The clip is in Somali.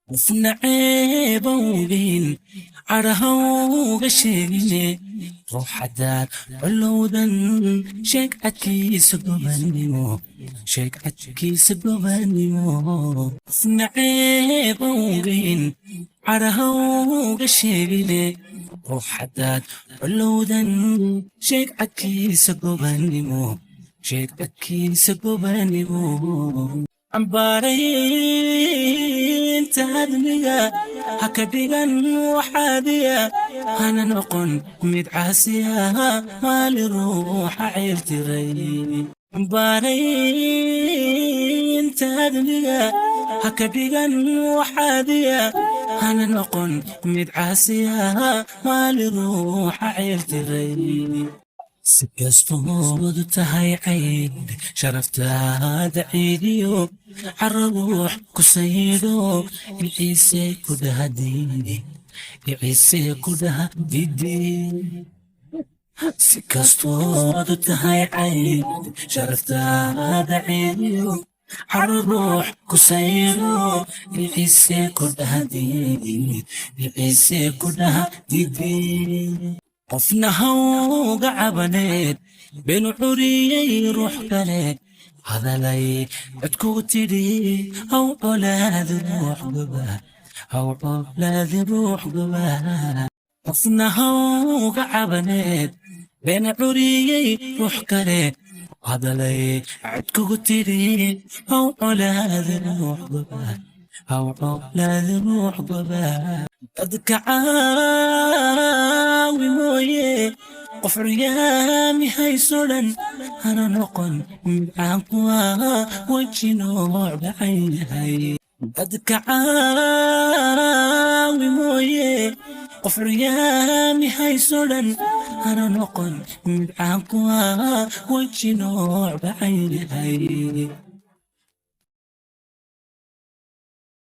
Qofna ceebowgin cadhahowga sheegine, ruux hadaad colowdan sheeg cadkiisa gobanimo, sheeg cadkiisa gobanimo. Qofna ceebowgin cadhahowga sheegine, ruux hadaad colowdan sheeg cadkiisa gobanimo, sheeg cadkiisa gobanimo. Cambaaraynta admiga ha ka dhigan waxaadiya, hana noqon mid caasiya maali ruuxa ceeltiray. Cambaaraynta admiga ha ka dhigan waxaadiya, hana noqon mid caasiya maali ruuxa ceeltiray. Si kastoodu tahay cayd sharaftaada ciidiyo, caro ruux ku saydo, iciise ku dhahadiidi, iciise ku dhahadidi. Si kastoodu tahay cayd sharaftaada ciidiyo, caro ruux ku saydo, iciise ku dhahadiidi, iciise ku dhahadidi. Qofna hawga cabaneed beenu curiyey ruux kale, hadalay codkuu tidhi haw colaadi ruux goba, haw colaadi ruux goba. Qofna hawga cabaneed been curiyey ruux kale, hadalay codkugu tidhi haw colaadi ruux goba, haw colaadi ruux goba. Dadka caawi mooye qof curyaami hayso dhan, hana noqon mid caan ku ah weji nooc dhacan yahay. Dadka caawi mooye qof curyaami hayso dhan, hana noqon mid caan ku ah weji nooc dhacan yahay.